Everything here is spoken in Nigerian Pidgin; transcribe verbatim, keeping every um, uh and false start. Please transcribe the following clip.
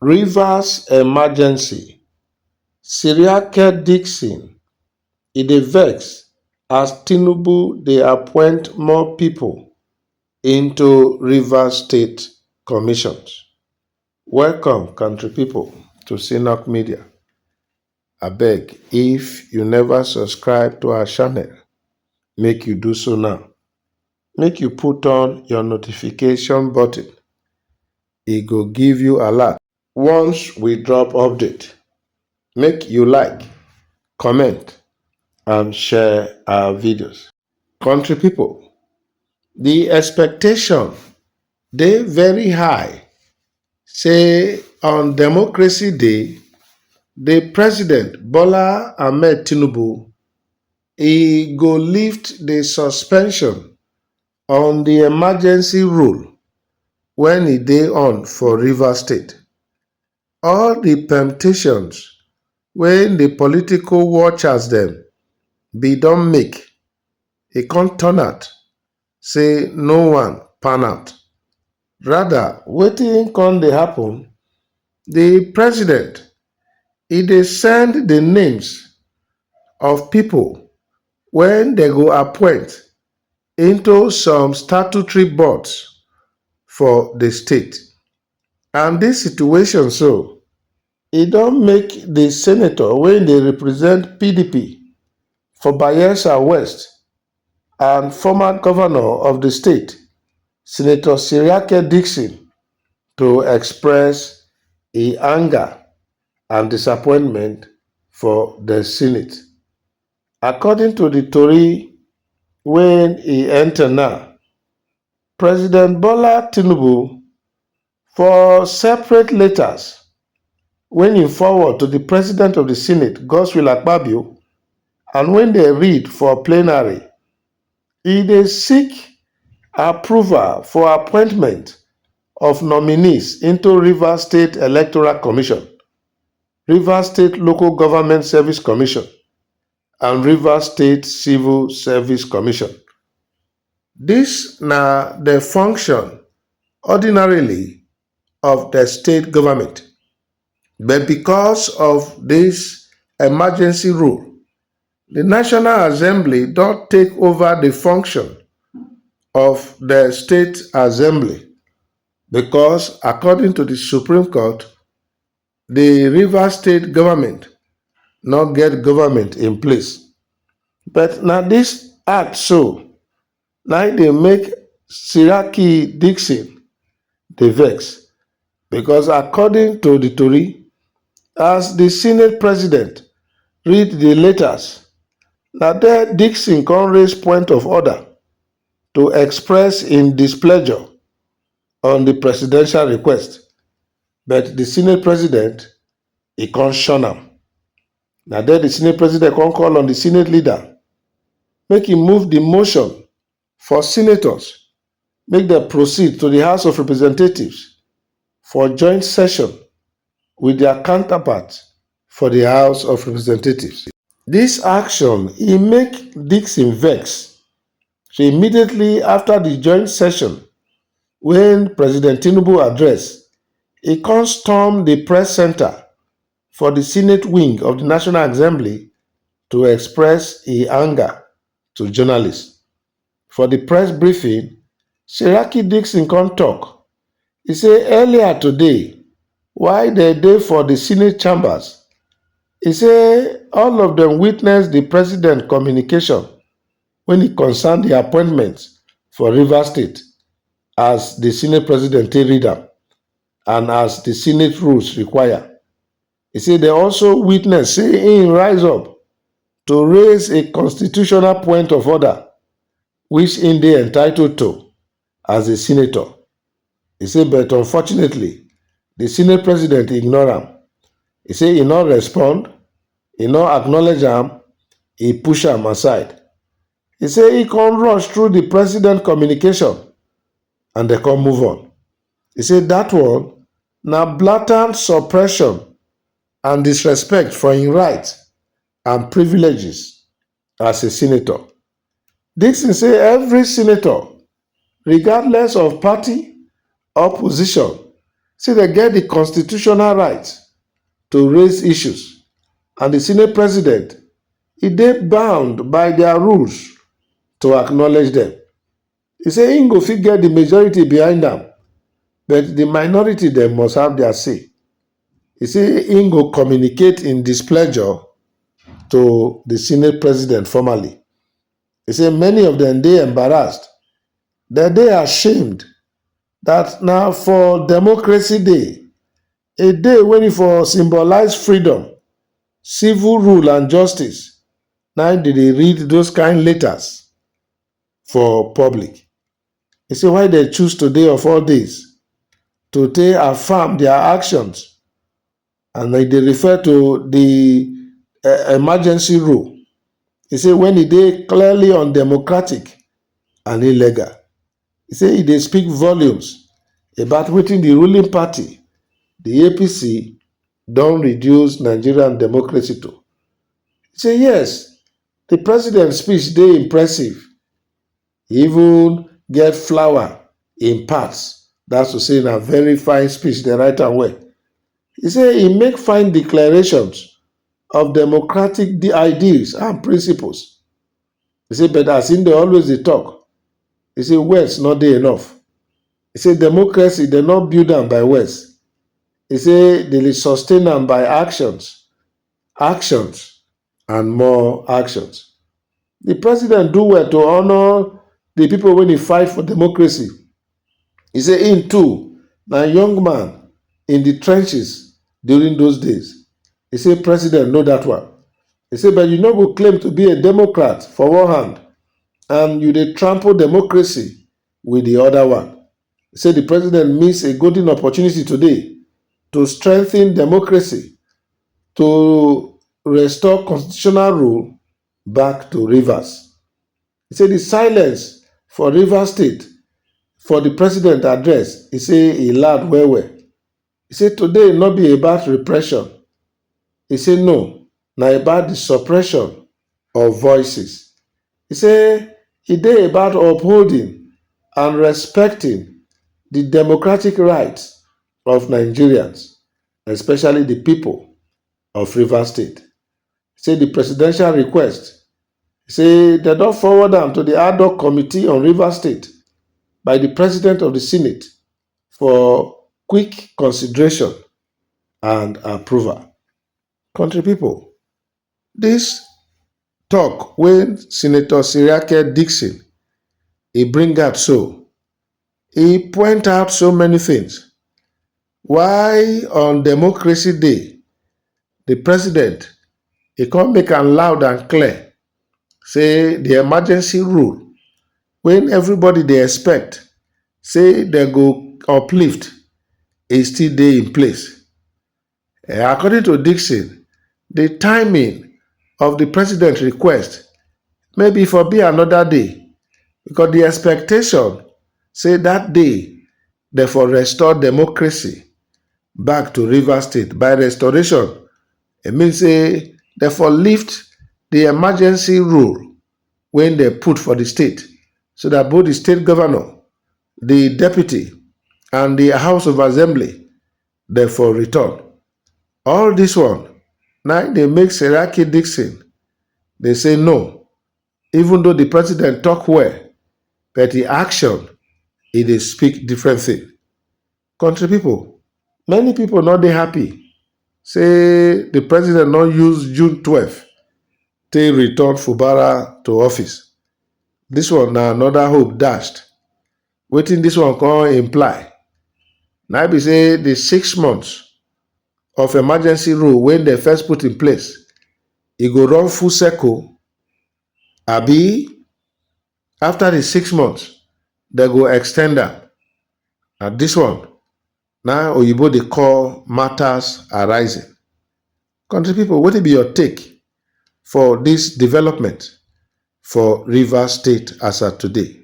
Rivers emergency, Siriake Dixon, e dey vex as Tinubu dey appoint more people into Rivers State commissions. Welcome, country people, to Synapse Media. Abeg, if you never subscribe to our channel, make you do so now. Make you put on your notification button. E go give you alert once we drop update. Make you like, comment, and share our videos. Country people, the expectation dey very high say on Democracy Day, the President Bola Ahmed Tinubu, e go lift the suspension on the emergency rule when e dey on for Rivers State. All the permutations wey the political watchers dem be don make, e come turn out say no one pan out. Rather, wetin come dey happen, the president, e dey send the names of people wey dem go appoint into some statutory boards for the state. And this situation so, e don make the senator wey dey represent P D P for Bayelsa West and former governor of the state, Senator Siriake Dixon, to express e anger and disappointment for the Senate. According to the tori wey e enter now, President Bola Tinubu, for separate letters wey e forward to the President of the Senate, Godswill Akpabio, and wey dem read for plenary, e dey seek approval for appointment of nominees into Rivers State Electoral Commission, Rivers State Local Government Service Commission, and Rivers State Civil Service Commission. This na the function ordinarily of the state government, but because of this emergency rule, the National Assembly don take over the function of the state assembly, because according to the Supreme Court, the Rivers State government no get government in place. But na this act so, na im dey make Siriake Dixon dey vex, because according to the tori, as the Senate president read the letters, na there Dixon come raise point of order to express im displeasure on the presidential request. But the Senate president, e come shun am. Na there the Senate president come call on the Senate leader make e move the motion for senators, make dem proceed to the House of Representatives for joint session with their counterparts for the House of Representatives. This action, e make Dixon vex. So immediately after the joint session, when President Tinubu address, e come storm the press center for the Senate wing of the National Assembly to express e anger to journalists. For the press briefing, Siriake Dixon come talk. E say earlier today, while dem dey for the Senate chambers, e say all of them witness the president communication when e concern the appointment for Rivers State, as the Senate president take read am and as the Senate rules require. E say dem also witness say im rise up to raise a constitutional point of order, which im dey entitled to as a senator. E say, but unfortunately, the Senate president ignore am. E say e no respond, e no acknowledge am, e push am aside. E say e come rush through the president communication and dem come move on. E say that one na blatant suppression and disrespect for im rights and privileges as a senator. Dixon say every senator, regardless of party or position, say dem get di constitutional right to raise issues, and di Senate president, e dey bound by dia rules to acknowledge dem. E say im go fit get di majority behind am, but di minority dem must have dia say. E say im go communicate im displeasure to di Senate president formally. E say many of dem dey embarrassed, dem dey ashamed dat na for democracy day, a day wey e for symbolise freedom, civil rule and justice, na im dem dey read those kain letters for public. E say why dem choose today of all days to take affirm dia actions, and e dey refer to di emergency rule. E say wen e dey clearly undemocratic and illegal. E say e dey speak volumes about wetin di ruling party, di A P C, don reduce Nigerian democracy to. E say yes, di president speech dey impressive, e even get flower in parts, that's to say na very fine speech, dem write am well. E say e make fine declarations of democratic ideals and principles. E say but as im dey always dey tok, e say words no dey enough. E say democracy dem no build am by words. E say dem dey sustain am by actions, actions and more actions. Di president do well to honour di pipo wey dey fight for democracy. E say im too na young man in di trenches during those days. E say president know dat one. E say but you no go claim to be a democrat for one hand and you dey trample democracy wit di oda one. E say di president miss a golden opportunity today to strengthen democracy, to restore constitutional rule back to Rivers. E say di silence for Rivers State for di president address, e say e loud well well. E say today no be about repression. E say no, na about di suppression of voices. E say e dey about upholding and respecting di democratic rights of Nigerians, especially di pipo of Rivers State. Say di presidential request, say dem don forward am to di ad hoc committee on Rivers State by di president of di Senate for quick consideration and approval. Country pipo, dis tok wey Senator Seriake Dickson e bring out so, e point out so many tins. Why on Democracy Day, di president e come make am loud and clear say di emergency rule wey everybody dey expect say dem go uplift, e still dey in place. Eh, according to Dickson, di timing of di president request maybe for be anoda day, because di expectation say dat day dem for restore democracy back to Rivers State. By restoration, e mean say dem for lift di emergency rule wey dem put for di state, so dat both di state governor, di deputy and di House of Assembly dem for return. All dis one na im dey make Seriake Dickson dey say no, even though di president tok well, but di action e dey speak different tin. Country pipo, many pipo no dey happy say di president don use June twelve take return Fubara to office. Dis one na anoda hope dashed. Wetin dis one come imply na be say di six months of emergency rule wey dem first put in place, e go run full circle, abi afta di six months dem go extend am? Na dis one na oyibo dey call matters arising. Country pipo, wetin be your take for dis development for Rivers State as at today?